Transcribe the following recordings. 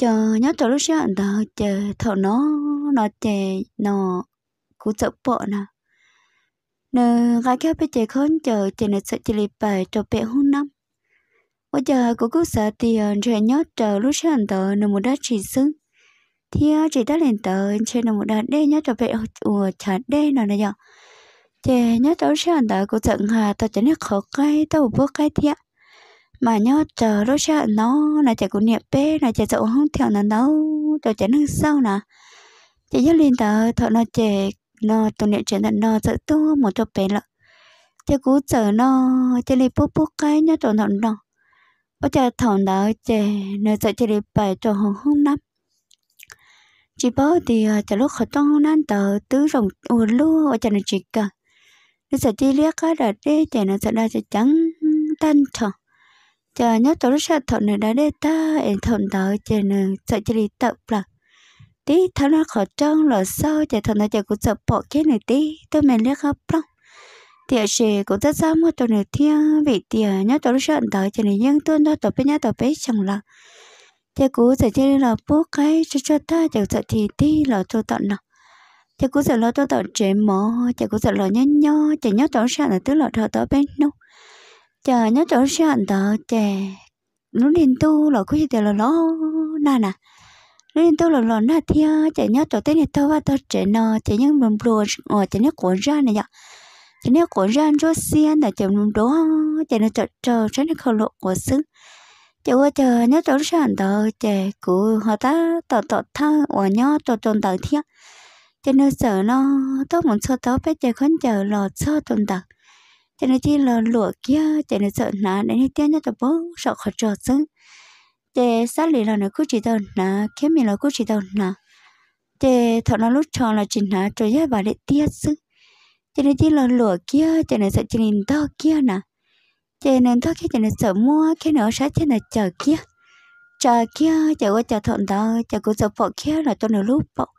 Ces nyob rau lub sij hawm ntawd ces thaum no, no ces no kuv txawm pom na, nws nqa kiag peb cev khaub ncaws ces nws txawm cia li pais rau pem hoob nab. Ua cas kuv kuj xav tias ntshe nyob rau lub sij hawm ntawd nws mus dab tsi xwb, thiab tsis tas li ntawd ntshe nws mus da dej nyob rau pem uas chav dej no na yom. Ces nyob rau lub sij hawm ntawd kuv txawm nqa tau cov niag qhov qaib tuaj mus pub qaib thiab. Mas nyob rau lub sij hawm no, no ces kuv niam peb no ces txawm ua hoob thiam ntawd ntau rau cov neeg xauj na. Ces yog li ntawd thaum no ces no tus niam tsev ntawm no txawm tuaj mus rau pem lawm. Ces kuv txawm no cia li pub pub qaib nyob rau ntawm no. Ua cas thaum ntawd ces nws txawm cia li pais rau hauv hoob nab. Tsis paub tias cov lub qhov rooj hoob nab ntawd twb zoo ua luaj ua cas nws tsis kaw. Nws txawm cia li liab qab da dej ces nws txawm da ceev ceev tag nrho. Ces nyob rau lub sij hawm thaum nws da dej tag es thaum ntawd ces nws txawm cia li tawm plaws tib thawb lub qhov rooj los xauj ces thaum ntawd ces kuv txawm pom kiag nws tib tug me liab qab ploog. Tiam sis kuv txaj txaj muag rau nws thiab vim tias nyob rau lub sij hawm ntawd ces nws yeej tuaj ntog tau peb nyab tau peb xyoos lawm. Ces kuv txawm cia li los pub qaib tsuag tsuag tag ces kuv txawm tig tig los rau tom no. Ces kuv txawm los rau tom tsev mov ces kuv txawm los nyob nyob ces nyob rau lub sij hawm ntawd twb los dhau tau peb hnub. Ces nyob rau lub sij hawm ntawd ces lub niag ntuj los kuj yog tias los los nag na. Lub niag ntuj los los nag thiab ces nyob rau tej niag tog vaj tog tsev no ces yeej nplua nplua uas cov niag quav zaj na yom. Cov niag quav zaj ntsuab xiab ntawd ces nplua nplua ces nws txawm raug sab niag khau luam quav xwb. Ces ua cas nyob rau lub sij hawm ntawd ces kuv ho tab tom tom thawj uas nyob rau rau ntawd thiab. Ces nws txawm no tuaj mus ntxhua tau peb cev khaub ncaws los txog rau ntawd. Ces nws cia li los luam kiag ces nws txawm hnav daim niag tiab nyob rau pem saum qhov tso xwb. Ces xab lis los nws kuj tsis tau hnav, khiab mis los kuj tsis tau hnav. Ces thaum no lub tsho los tsis hnav, tsuas yog vam liam tiab xwb. Ces nws cia li los luam kiag ces nws txawm cia li ntog kiag na. Ces nws ntog kiag ces nws txawm muab kiag nws ob sab ceg ntawd caws kiag, tsa kiag ces ua cas thaum ntawd ces kuv txawm pom kiag los rau nws lub paum,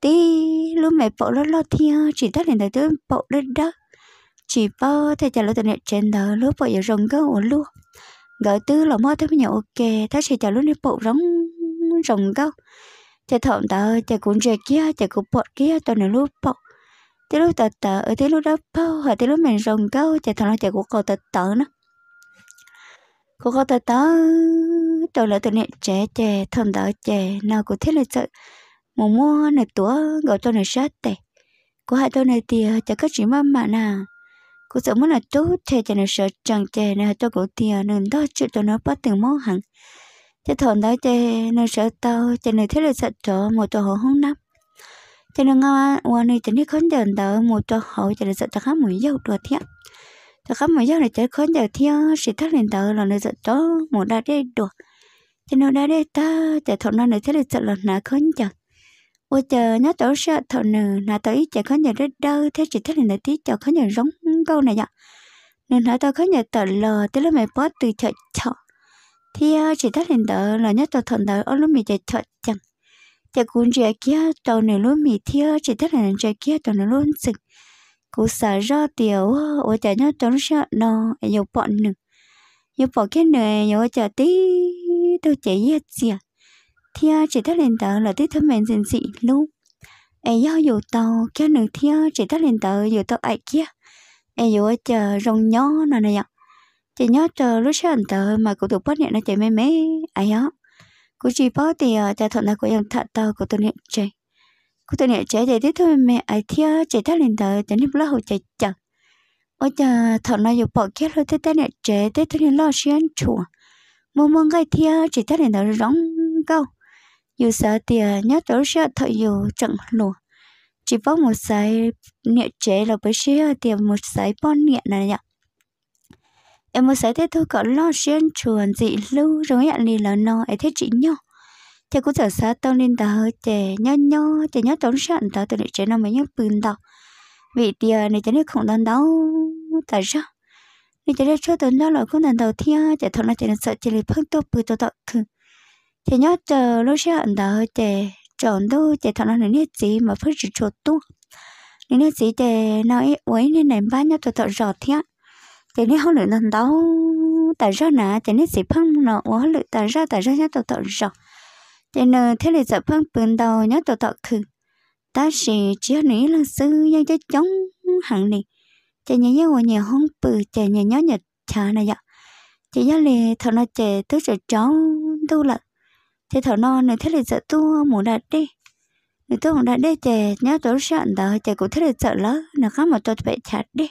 tib lub me paum loj loj thiab tsis tas li ntawd twb paum dawb dawb. Tsis paub tias cas lawv tus niam tsev ntawd lub paum yuav zoo nkauj ua luaj. Nkawd twb los muaj ob tug me nyuam ua ke tab sis cas lub niag paum zoo zoo nkauj. Ces thaum ntawd ces kuv ntsia kiag ces kuv pom kiag rau nws lub paum, tib lub tawv tawv, tib lub dawb paug, hos tib lub me zoo nkauj ces thaum no ces kuv qaug tawv tawv na. Kuv qaug tawv tawv rau lawv tus niam tsev ces thaum ntawd ces no kuv thiaj li txawm mus muab nws tuav nkaus rau nws sab tes. Kuv hais rau nws tias, Cas koj tsis maj mam na? Kuv txawm muab nws rub rhe ces nws sawv tsees ces nws hais rau kuv tias nws ntog tswm rau nws pob tw mob heev. Ces thaum ntawd ces nws sawv tau ces nws thiaj li txawm rov mus rau hauv hoob nab. Ces nws nqa ua nws cov niag khaub ncaws ntawd mus rau hauv ces nws txawm rov qab mus yaug dua thiab. Rov qab mus yaug nws cov khaub ncaws thiab tsis tas li ntawd los nws txawm rov mus da dej dua. Ces nws da dej tag ces thaum no nws thiaj li txawm los hnav khaub ncaws. Ua cas nyob rau lub sij hawm thaum nws hnav tau ib cev khaub ncaws dawb dawb thiab tsis tas li ntawd tib co khaub ncaws zoo nkauj na yom, nws hnav tau khaub ncaws tawm los tib lub me pob tw chom chom, thiab tsis tas li ntawd los nyob rau thaum ntawd ob lub mis ces chom cees. Ces kuv ntsia kiag rau nws lub mis thiab tsis tas li ntawd ntsia kiag rau nws lub ntxwg. Kuv xav zoj tias ua, ua cas nyob rau lub sij hawm no es yus pom nws, yus pom kiag nws yuav ua cas tib tug cev yiag txias, thiab tsis tas li ntawd los tib tug me ntxim ntxim hlub, es yog yus tau kiag nws thiab tsis tas li ntawd yus tau aim kiag, es yuav ua cas zoo nyob no na yom. Ces nyob rau lub sij hawm ntawd mas kuv tus poj niam no ces me me, aw yog, kuv tsis paub tias cas thaum ntawd kuv yeej tham tau kuv tus niam tsev. Kuv tus niam tsev ces tib tug me me aw thiab tsis tas li ntawd ces niag plaub hau caws caws. Ua cas thaum no yus pom kiag luag tej tej niam tsev tej tug niag loj siab ntshua, muaj muaj nqaij thiab tsis tas li ntawd zoo nkauj. Yus xav tias nyob rau lub sij hawm thaum yus tseem hluas, tsis paub mus xaiv niam tsev los puav siab tias mus xaiv poj niam na yom, es mus xaiv tej tug kom loj siab ntshua ntxim hlub zoo ib yam li lawv no es thiaj tsim nyog. Ces kuv txawm xav tau li ntawd ces nyob nyob ces nyob rau lub sij hawm ntawd tus niam tsev no mas yeej pw ntau, vim tias nws cov niag khoom ntau ntau tas zog, nws cov niag tshuaj tus nrog los kuj ntau ntau thiab ces thaum no ces nws txawm cia li pheej tuaj pw rau tom khw. Ces nyob rau lub sij hawm ntawd ces tsaus ntuj ces thaum no nws niag txiv mas pheej tsis tshua tuaj. Nws niag txiv ces no ua ib niag nais npab nyob rau tom zos thiab. Ces niag hauj lwm ntau ntau tas zog na ces niag txiv pheej no ua hauj lwm tas zog tas zog nyob rau tom zos. Ces nws thiaj li txawm pheej pw ntau nyob rau tom khw, tab sis tsis yog nws ib leeg xwb, yeej coob coob heev li. Ces nyias yeej ua nyias hoob pw, ces nyias nyob nyias chav na yom. Ces yog li thaum no ces twb tsaus tsaus ntuj lawm, ces thaum no nws thiaj li txawm tuaj mus da dej. Nws tuaj mus da dej ces nyob rau lub sij hawm ntawd ces kuv thiaj li txawm lawv nws qab mus rau pem chav dej.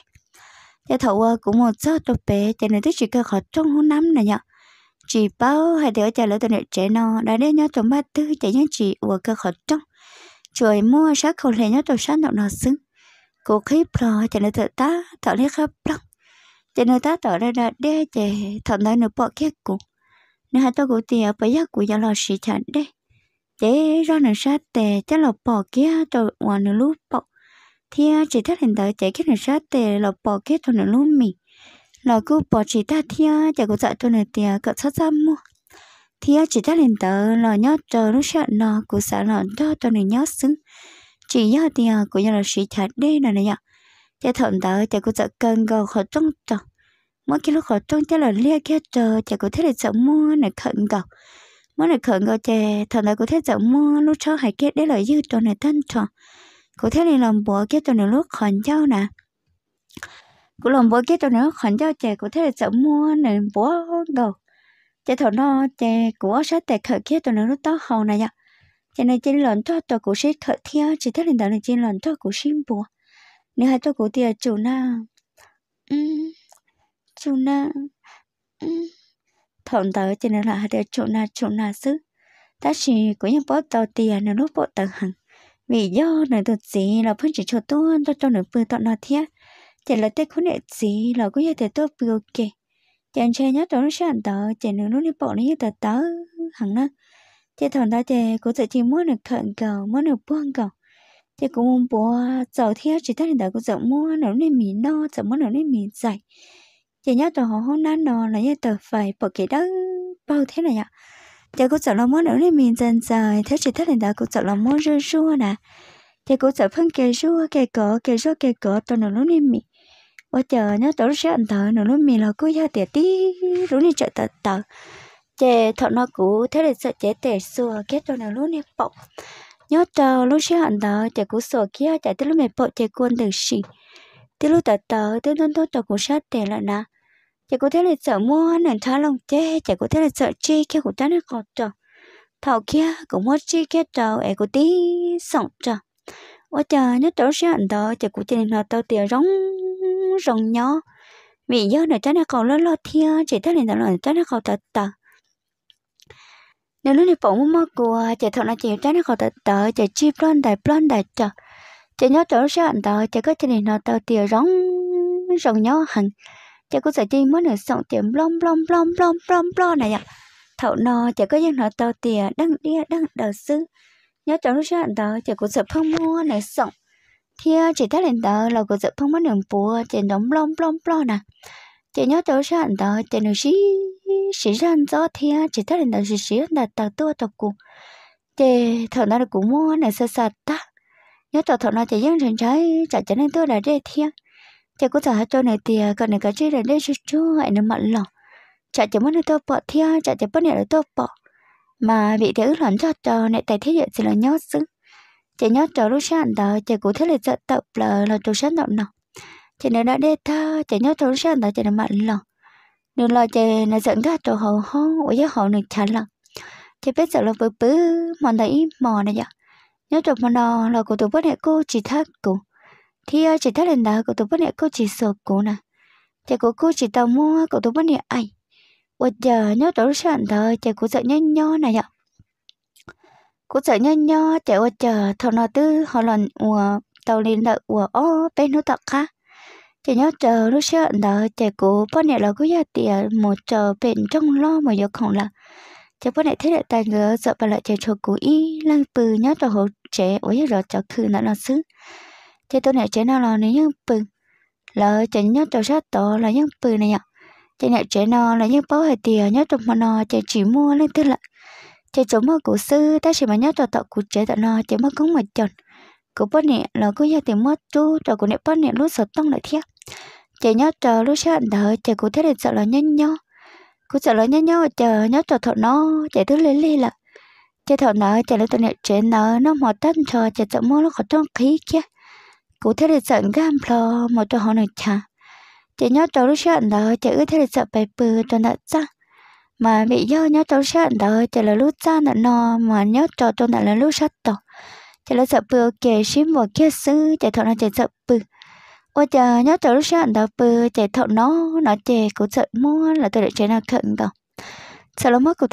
Ces thaum uas kuv mus txog rau pem ces nws twb tsis kaw qhov rooj hub nab na yom. Tsis paub hais tias ua cas lawv tus niam tsev no da dej nyob rau npaj twg ces yeej tsis ua kaw qhov rooj, tsuas muaj sab khau hle nyob rau sab nraum no xwb. Kuv qhib plho ces nws txawm tab tom li qab ploog, ces nws tab tom da dej ces thaum ntawd nws pom kiag kuv. Nws hais rau kuv tias puas yog kuv yuav los siv chav dej. Ces zoj nws sab tes coj los pom kiag rau uas nws lub paum, thiab tsis tag li ntawd ces kiag nws sab tes los pom kiag rau nws lub mis los kuj pom tsis tag thiab. Ces kuv txawm rau nws tias kom txhob txaj muag, thiab tsis tag li ntawd los nyob rau lub sij hawm no kuv xav los nrog rau nws nyob xwb, tsis yog tias kuv yuav los siv chav dej no na yom. Ces thaum ntawd ces kuv txawm kaw nkaus qhov rooj rau, muab kiag lub qhov rooj coj los liag kiag rau ces kuv thiaj li txawm muab nws khawm nkaus. Muab nws khawm nkaus ces thaum ntawd kuv thiaj txawm muab lub tshob hais kiag deb los ywg rau nws tag nrho. Kuv thiaj li los npuav kiag rau nws lub qhov ncauj na. Kuv los npuav kiag rau nws lub qhov ncauj ces kuv thiaj li txawm muab nws npuav nkaus. Ces thaum no ces kuv ob sab tes khawm kiag rau nws lub taub hau na yom. Ces nws cia li los nrog rau kuv sib khawm thiab tsis tag li ntawd nws cia li los nrog kuv sib npuav. Nws hais rau kuv tias tsum na, tsum na. Thaum ntawd ces nws lam hais tias tsum na tsum na xwb, tab sis kuv yeej paub tau tias nws lub paum tawv heev, vim yog nws tus txiv los pheej tsis tshua tuaj nrog rau nws pw tom no thiab. Ces lawv tej khub niam txiv los kuj yog tias tuaj pw ua ke, ces ntshe nyob rau lub sij hawm ntawd ces nws lub niag paum no yeej tawv tawv heev na. Ces thaum ntawd ces kuv txawm cia li muab nws khawm nkaus muab nws puag nkaus, ces kuv mus npuav txaus thiab tsis tag li ntawd kuv txawm muab nws lub niag mis noj txawm muab nws lub niag mis ntxais. Ces nyob rau hauv hoob nab no los yeej taws fais pom kev dawb paug thiab na yom. Ces kuv txawm los muab nws lub niag mis ntxais ntxais thiab tsis tag li ntawd kuv txawm los muab zuaj zuaj na. Ces kuv txawm pheej ke zuaj ke kov ke zuaj ke kov rau nws lub niag mis. Ua cas nyob rau lub sij hawm ntawd nws lub mis los kuj yog tias tib lub niag tsawm tawv tawv. Ces thaum no kuv thiaj li txawm cev tes xuas kiag rau nws lub niag paum. Nyob rau lub sij hawm ntawd ces kuv xuas kiag cas tib lub me paum ces kua ntws si, tib lub tawv tawv twb ntub ntub rau kuv sab tes lawm na. Ces kuv thiaj li txawm muab nws nrhab loo ceg ces kuv thiaj li txawm tsij kiag kuv rab niag qau rau. Thaum kiag kuv muab tsij kiag rau es kuv tib xoom rau, ua cas nyob rau lub sij hawm ntawd ces kuv cia li hnov tau tias zoo zoo nyob, vim yog nws rab niag qau loj loj thiab tsis tag li ntawd los nws rab niag qau tawv tawv. Nws lub niag paum muaj moj kua ces thaum no ces yus rab niag qau tawv tawv ces tsij ploj ntais ploj ntais rau. Ces nyob rau lub sij hawm ntawd ces koj cia li hnov tau tias zoo zoo nyob heev. Ces kuv txawm cia li muab nws xoom ces nploj nploj nploj nploj nploj nploj na yom. Thaum no ces koj yeej hnov tau tias deej diaj deej daws xwb. Nyob rau lub sij hawm ntawd ces kuv txawm pheej muab nws xoom, thiab tsis tag li ntawd los kuv txawm pheej muab nws npuav ces nrov nploj nploj nploj na. Ces nyob rau lub sij hawm ntawd ces nws siv siv zog ntxob thiab tsis tag li ntawd siv siv zog ntais taws tuaj rau kuv. Ces thaum ntawd kuv muab nws xa xa tag. Nyob rau thaum no ces yeej ntshai ntshai tsam cov neeg tuaj da dej thiab. Ces kuv txawm hais rau nws tias kom nws kav tsij da dej tsuag tsuag es nws mam los, tsam ces muaj neeg tuaj pom thiab tsam ces poj niam lawv tuaj pom, mas vim tias wb los nrog rau niam tais thiab yawm txiv lawv nyob xwb. Ces nyob rau lub sij hawm ntawd ces kuv thiaj li txawm tawm plaws los rau sab nraum no. Ces nws da dej tag ces nyob rau lub sij hawm ntawd ces nws mam los. Nws los ces nws txawm nkag rau hauv hoob uas yog hauv nws chav lawm. Ces peb txawm los pw pw hmo ntawd ib hmo na yom. Nyob rau hmo no los kuv tus poj niam kuj tsis thab kuv, thiab tsis thab li ntawd kuv tus poj niam kuj tsis xuas kuv na. Ces kuv kuj tsis tau muab kuv tus poj niam aim. Ua cas nyob rau lub sij hawm ntawd ces kuv txawm nyob nyob na yom. Kuv txawm nyob nyob ces ua cas thaum no twb ho los ua tau li ntawm uas ob peb hnub tom qab. Ces nyob rau lub sij hawm ntawd ces kuv poj niam los kuj yog tias mus rau pem nroog loj mus yuav khoom lawm. Ces poj niam thiab niam tais nkawd txawm pais lawm ces tshuav kuv ib leeg pw nyob rau hauv tsev uas yog zov cov khw ntawm no xwb. Ces tus niam tsev no los nws yeej pw, lawv ces nyob rau sab tod los yeej pw na yom. Ces niam tsev no los yeej paub hais tias nyob rau hmo no ces tsis muaj leej twg lawm, ces tsuas muaj kuv xwb, tab sis mas nyob rau tom kuv tsev tom no ces muaj koob muaj cos. Kuv poj niam los kuj yog tias muab rub rau kuv niam poj niam lub xov tooj lawm thiab. Ces nyob rau lub sij hawm ntawd ces kuv thiaj li txawm los nyob nyob. Kuv txawm los nyob nyob ua cas nyob rau thaum no ces twb lig lig lawm. Ces thaum ntawd ces lawv tus niam tsev ntawd noj hmo tag nrho ces txawm muab lub qhov rooj qhib kiag, kuv thiaj li txawm nkag nplho mus rau hauv nws chav. Ces nyob rau lub sij hawm ntawd ces wb thiaj li txawm pais pw rau ntawm txaj. Mas vim yog nyob rau lub sij hawm ntawd ces lawv lub txaj ntawm no mas nyob rau rau ntawm lawv lub sab tod, ces lawv txawm pw ua ke sib npuas kiag xwb ces thaum no ces txawm pw. Ua cas nyob rau lub sij hawm ntawd pw, ces thaum no no ces kuv txawm muab lawv tus niam tsev no khawm nkaus. Txawm los muab kuv,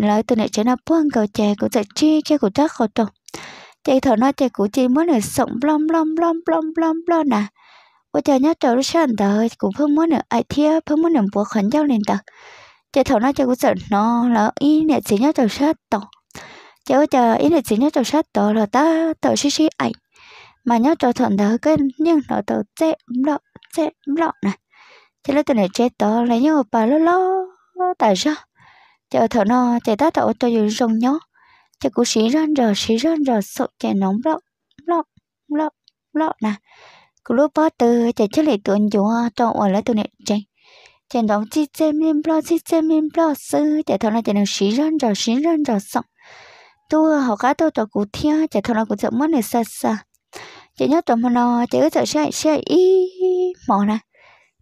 lawv tus niam tsev no puag nkaus ces kuv txawm tsig kiag kuv rab qau rau. Ces thaum no ces kuv cia li muab nws xoom nploj nploj nploj nploj nploj nploj na. Ua cas nyob rau lub sij hawm ntawd kuv pheej muab nws aim thiab pheej muab nws npuav qhov ncauj li ntawd. Ces thaum no ces kuv txawm hnov lawv ib niam txiv nyob rau sab tod. Ces ua cas ib niam txiv nyob rau sab tod los tab tom sib sib aim, mas nyob rau thaum ntawd koj yeej hnov tau txej nploj txej nploj na. Ces lawv tus niam tsev tod los yeej ua pa loj loj tas zog. Ces thaum no ces tab tom ua rau yus zoo nyob, ces kuv siv zog ntsos siv zog ntsos xoom ces hnov nploj nploj nploj nploj na. Kuv lub pob tw ces thiaj li tuav ncuav rau uas lawv tus niam tsev, ces nrov txij txej me nploj txij txej me nploj xwb. Ces thaum no ces nws siv zog ntsos siv zog ntsos xoom tuaj hauv qab tuaj rau kuv thiab, ces thaum no kuv txawm muab nws xa xa. Ces nyob rau hmo no ces wb txawm sib aim sib aim ib hmos na.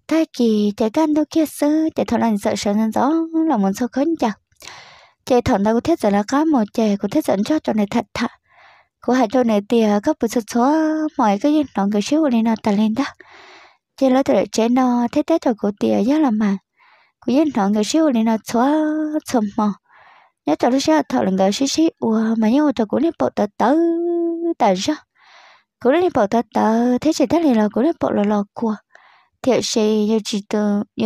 Tag kis ces kaj ntug kiag xwb ces thaum no nws txawm sawv ntxov ntxov los mus ntxhua khaub ncaws. Ces thaum ntawd kuv thiaj txawm lawv qab mus ces kuv thiaj txawm nrog rau nws tham tham. Kuv hais rau nws tias koj pw txhua txhua hmo koj yeej hnov nkawd sib ua li no tas li ntag. Ces lawv tus niam tsev no thiaj teb rau kuv tias yog los mas, kuv yeej hnov nkawd sib ua li no txhua txhua hmo. Nyob rau lub sij hawm thaum nkawd sib sib ua mas yeej ua rau kuv niag paum tawv tawv tas zog. Kuv lub niag paum tawv tawv thiab tsis tas li los kuv niag paum los los kua, tiam sis yus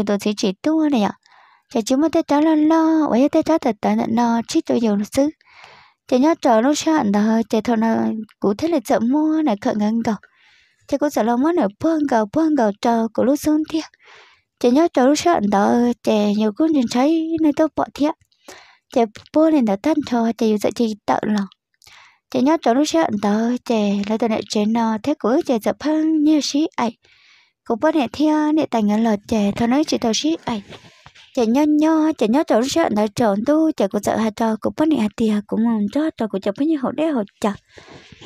tus txiv tsis tuaj na yom, ces tsis muaj tej rab loj loj uas yog tej rab tawv tawv ntawm no tsib rau yus xwb. Ces nyob rau lub sij hawm ntawd ces thaum no kuv thiaj li txawm muab nws khawm nkaus nkaus, ces kuv txawm los muab nws puag nkaus puag nkaus rau kuv lub xub ntiag. Ces nyob rau lub sij hawm ntawd ces yus kuj ntshai ntshai nws tuaj pom thiab, ces puag li ntawd tag nrho ces yus txawm cia li tawm los. Ces nyob rau lub sij hawm ntawd ces lawv tus niam tsev no thiab kuv wb ces txawm pheej nyiag sib aim. Kuv poj niam thiab niam tais nkawd los ces thaum no wb tsis tau sib aim. Ces nyob nyob ces nyob rau lub sij hawm ntawd tsaus ntuj ces kuv txawm hais rau kuv poj niam hais tias kuv mus nrog rau kuv cov phooj ywg haus dej haus cawv.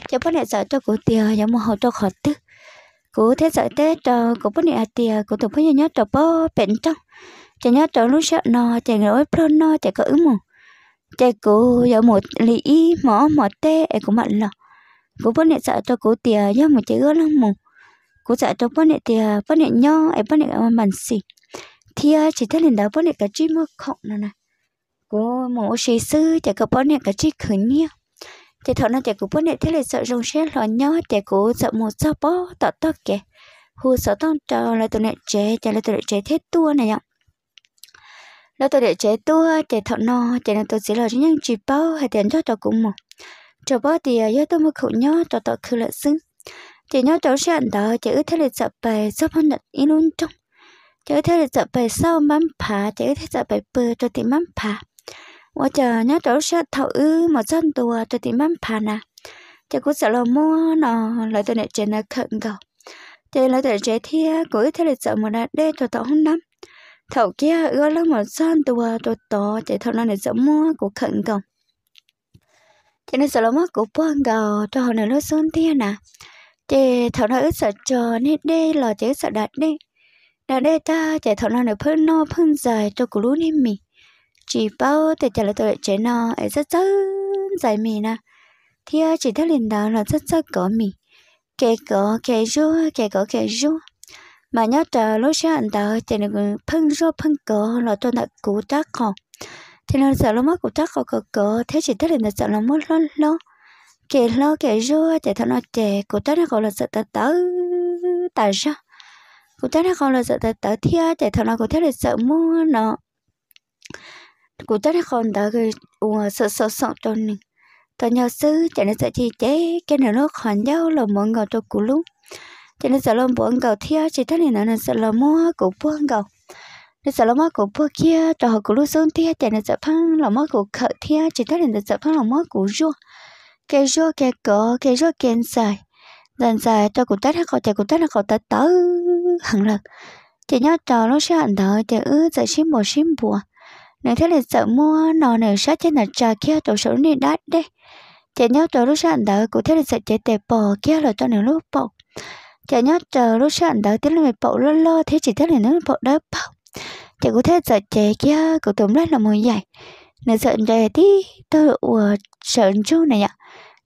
Ces poj niam txawm rau kuv tias yuav mus haus rau qhov twg. Kuv thiaj txawm teb rau kuv poj niam hais tias kuv tus phooj ywg nyob rau pob pem nroog. Ces nyob rau lub sij hawm no ces nws ua ib pluag noj ces kom wb mus, ces kuv yuav mus li ib hmos ob hmos teb es kuv mam los. Kuv poj niam txawm rau kuv tias yog mus ces wb ob leeg mus. Kuv txawm rau poj niam tias poj niam nyob es poj niam ua mas xis, thiab tsis tas li ntawd poj niam kav tsij muag khoom no na. Kuv mus ua si xwb ces kom poj niam kav tsij khwv nyiaj. Ces thaum no ces kuv poj niam thiaj li txawm zoo siab hlo nyob ces kuv txawm mus txog pob tom tog kev, hu xov tooj rau lawv tus niam tsev ces lawv tus niam tsev thiaj tuaj na yom. Lawv tus niam tsev tuaj ces thaum no ces nws tus txiv los yeej tsis paub hais tias nrog rau kuv mus, tsuas paub tias yog tuaj muag khoom nyob rau tom khw lawm xwb. Ces nyob rau lub sij hawm ntawd ces wb thiaj li txawm pais txog pog ntawm ib lub nroog, ces wb thiaj li txawm pais xauj npab phav ces wb thiaj txawm pais pw rau tim npab phav. Ua cas nyob rau lub sij hawm thaum wb mus txog ntua rau tim npab phav na, ces kuv txawm los muab no lawv tus niam tsev ntawd khawm nkaus. Ces lawv tus niam tsev thiab kuv wb thiaj li txawm mus da dej rau tom hoob nab. Thaum kiag wb ob leeg mus txog ntua rau tod ces thaum no nws txawm muab kuv khawm nkaus. Ces nws txawm los muab kuv puag nkaus rau hauv nws lub xub ntiag na. Ces thaum no wb txawm tso niag dej los ces wb txawm da dej. Da dej tag ces thaum no nws pheej noj pheej ntxais rau kuv lub niag mis. Tsis paub tias cas lawv tus niam tsev no es txawj txawj ntxais mis na, thiab tsis tas li ntawd los txawj txawj kov mis, kev kov kev zuaj kev kov kev zuaj. Mas nyob rau lub sij hawm ntawd ces nws pheej zuaj pheej kov los rau ntawm kuv rab qau. Ces nws txawm los muab kuv rab qau kov kov thiab tsis tas li ntawd txawm los muab hlob hlob, kev hlob kev zuaj ces thaum no ces kuv rab niag qau los txawm tawv tawv tas zog. Kuv rab niag qau los txawm tawv tawv thiab ces thaum no kuv thiaj li txawm muab no kuv rab niag qau ntawd uas xaum xaum xoom rau nws. Tau nyo xwb ces nws txawm cia li cev kiag nws lub qhov ncauj los npuav nkaus rau kuv lub. Ces nws txawm los npuav nkaus thiab tsis tas li ntawd nws txawm los muab kuv puag nkaus. Nws txawm los muab kuv puag kiag rau hauv kuv lub xub ntiag ces nws txawm pheej los muab kuv khawm thiab tsis tas li ntawd txawm pheej los muab kuv zuaj, kev zuaj kev kov kev zuaj kev ntxais, ntxais ntxais rau kuv rab niag qau ces kuv rab niag qau tawv tawv heev lawm. Ces nyob rau lub sij hawm ntawd ces wb txawm sib npuav sib npuav. Nws thiaj li txawm muab no nws sab ceg ntawd tsa kiag rau saum lub niag dab dej. Ces nyob rau lub sij hawm ntawd kuv thiaj li txawm cev tes pos kiag los rau nws lub paum. Ces nyob rau lub sij hawm ntawd tib lub me paum loj loj thiab tsis thiaj li nws lub paum dawb paug. Ces kuv thiaj txawm cev kiag kuv tus nplaig los mus yaim, nws txawm nres tib tug uas sawv ntsug na yom,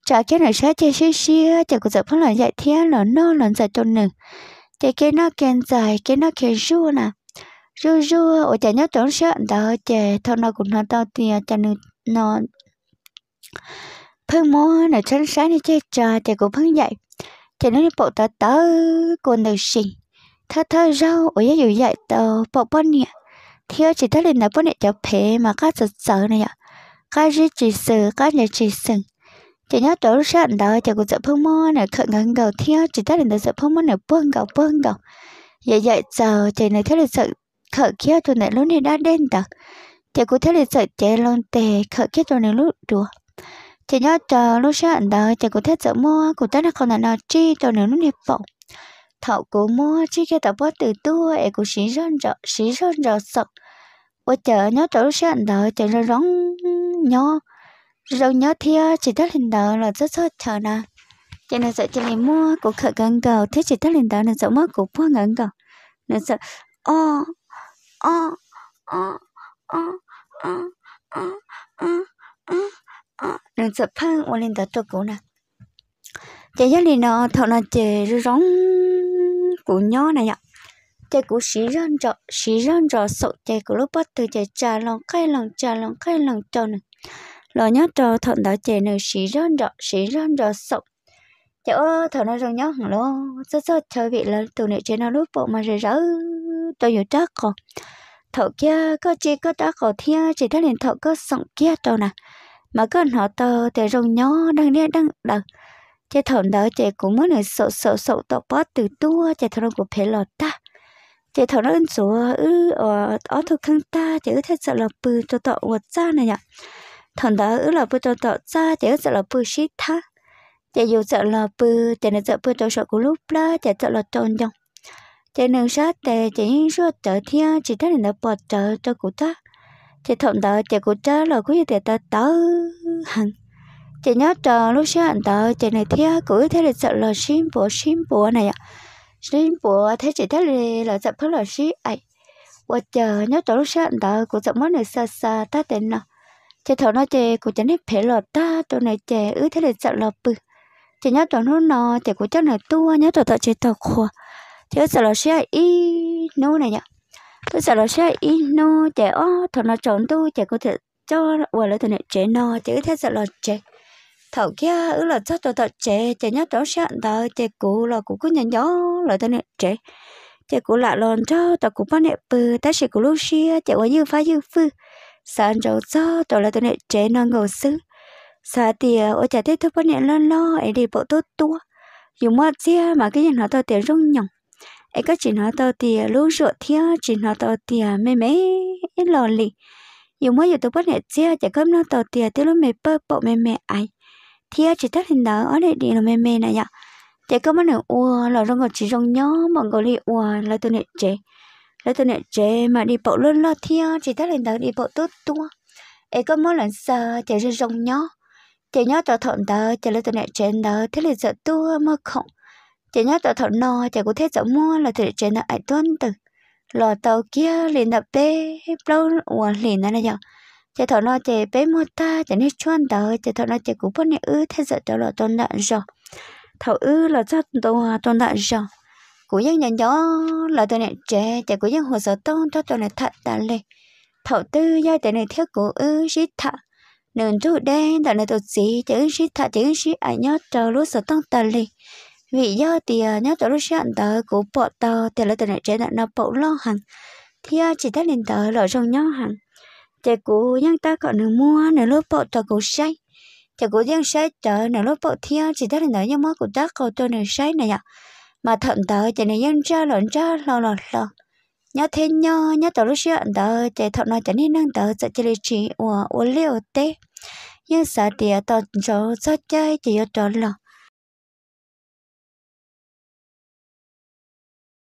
tsa kiag nws sab ceg siab siab. Ces kuv txawm pheej los yaim thiab los noj los ntxais rau nws. Ces kev noj kev ntxais kev noj kev zuaj na, zuj zuaj ua cas nyob rau lub sij hawm ntawd ces thaum no kuv hnov tau tias cas nws no pheej muab nws sab niag ceg tsa, ces kuv pheej yaim, ces nws niag paum tawv tawv kua ntws si, thawj thawj zaug uas yog yus yaim tau paum poj niam, thiab tsis tas li ntawd poj niam cov phev mas qab txawv txawv na yom, qab zib tsis xws qab ntse tsis xws. Ces nyob rau lub sij hawm ntawd ces kuv txawm pheej muab nws khawm nkaus nkaus thiab tsis tas li ntawd txawm pheej muab nws puag nkaus puag nkaus, yaim yaim txaus ces nws thiaj li txawm khawm kiag rau ntawm lub niag dab dej ntawd. Ces kuv thiaj li txawm cev loo tes khawm kiag rau nws lub duav. Ces nyob rau lub sij hawm ntawd ces kuv thiaj txawm muab kuv rab niag qau ntawm no tsij rau nws lub niag paum. Thaum kuv muab tsij kiag tom pob tw tuaj es kuv siv zog ntso xaum, ua cas nyob rau lub sij hawm ntawd ces zoo zoo nyob, zoo zoo nyob thiab tsis tas li ntawd los txog txog chaw na, ces nws txawm cia li muab kuv khawm nkaus nkaus thiab tsis tas li ntawd nws txawm muab kuv puag nkaus nkaus, nws txawm o o o o o o o, nws txawm pheej ua li ntawd rau kuv na. Ces yog li no thaum no ces zoo zoo kuv nyob na yom, ces kuv siv zog ntso siv zog ntso xaum ces kuv lub pob tw ces tsa loo qeej loo tsa loo qeej loo rau nws. Los nyob rau thaum ntawd ces nws siv zog ntso siv zog ntso xaum. Ces ua thaum no zoo nyob heev los txog txog chaw vim lawv tus niam tsev no lub paum mas zawv zawv rau yus rab qau. Thaum kiag koj tsij koj rab qau thiab tsis tas li thaum koj xaum kiag rau na, mas koj hnov tau tias zoo nyob deeg liaj deej daws. Ces thaum ntawd ces kuv muab nws xaum xaum xaum tom pob tw tuaj ces thaum no kuv phev los tag. Ces thaum no wb ntxuav wb ob tug kheej tag ces wb thiaj txawm los pw rau tom ua txaj na yom. Thaum ntawd wb los pw rau tom txaj ces wb txawm los pw sib thab. Ces yus txawm los pw, ces nws txawm pw rau saum kuv lub plab ces txawm los rau ncoo. Ces nws sab tes ces yeej zuaj rawv thiab tsis tas li ntawd pos rawv rau kuv tag. Ces thaum ntawd ces kuv rab los kuj yog tias tawv tawv heev. Ces nyob rau lub sij hawm ntawd ces nws thiab kuv wb thiaj li txawm los sib npuav sib npuav na yom, sib npuav thiab tsis tas li los txawm pheej los sib aim. Ua cas nyob rau lub sij hawm ntawd kuv txawm muab nws xa xa tag tes no, ces thaum no ces kuv cov niag phev los tag rau nws ces wb thiaj li txawm los pw. Ces nyob rau hnub no ces kuv coj nws tuaj nyob rau tom tsev taug qhua, ces wb txawm los sib aim ib hnub na yom. Wb txawm los sib aim ib hnub ces ob thaum no tsaus ntuj ces kuv thiaj coj ua lawv tus niam tsev no ces wb thiaj txawm los tsev. Thaum kiag wb los txog rau tom tsev ces nyob rau lub sij hawm ntawd ces kuv los kuv kuj nco nco lawv tus niam tsev. Ces kuv lam los nrog rau kuv poj niam pw tab sis kuv lub siab ces ua ywj fab ywj fwj, xav ntsoov txog rau lawv tus niam tsev no nkaus xwb. Xav tias ua cas tej tug poj niam loj loj es dig paum tuab tuab, yus muaj txiag mas koj yeej hnov tau tias zoo nyoos, es koj tsis hnov tau tias lub zuam thiab tsis hnov tau tias me me los li. Yus muab yus tus poj niam txiag ces koj mloog tau tias tej lub me pawg paum me me aiv, thiab tsis tas li ntawd ob niag di los me me na yom. Ces koj muab nws ua los zoo nkaus tsis zoo nyob npaum nkaus li uas lawv tus niam tsev. Lawv tus niam tsev mas dig paum loj loj thiab tsis tas li ntawd dig paum tuab tuab, es koj muab lawv xa ces zoo zoo nyob. Ces nyob rau thaum ntawd ces lawv tus niam tsev ntawd thiaj li txawm tuaj muag khoom. Ces nyob rau thaum no ces kuv thiaj txawm muab lawv tus niam tsev ntawd aim tuab ntws los tau kiag li ntawm peb plaub uas hlis ntawd na yom. Ces thaum no ces peb muag tag ces niag tshuaj ntawd ces thaum no ces kuv poj niam wb thiaj txawm rov los rau nram zos. Thaum wb los txog ntua rau nram zos, kuv yeej nco nco lawv tus niam tsev ces kuv yeej hu xov tooj nrog rau nws tham tas li. Thaum twg yog tias nws thiab kuv wb sib tham, nws nrug deb ntawm nws tus txiv ces wb sib tham ces wb sib aim nyob rau lub xov tooj tas li. Vim yog tias nyob rau lub sij hawm ntawd kuv pom tau tias lawv tus niam tsev ntawm no paum loj heev, thiab tsis tas li ntawd los zoo nyob heev. Ces kuv yeej tab kom nws muab nws lub paum rau kuv saib. Ces kuv yeej saib rawv nws lub paum thiab tsis tas li ntawd yeej muab kuv rab qau rau nws saib na yom. Mas thaum ntawd ces nws yeej ntsaj los ntsaj hlo los hlo. Nyob thiab nyob nyob rau lub sij hawm ntawd ces thaum no cov niag neeg ntawd txawm cia li tsis ua ua liaj ua teb, yeej xav tias tos ntsoov txog caij ces yuav rov los.